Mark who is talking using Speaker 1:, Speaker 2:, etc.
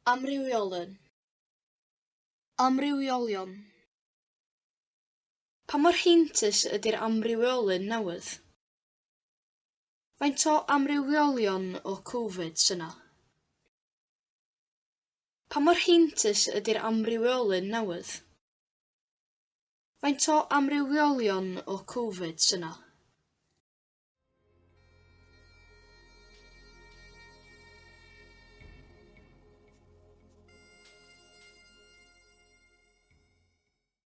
Speaker 1: Amrywiolyn. Amrywiolion. Pa mor heintus ydy'r amrywiolyn newydd? Faint o amrywiolion o Covid sy 'na? Pa mor heintus ydy'r amrywiolyn newydd? Faint o amrywiolion o Covid sy 'na?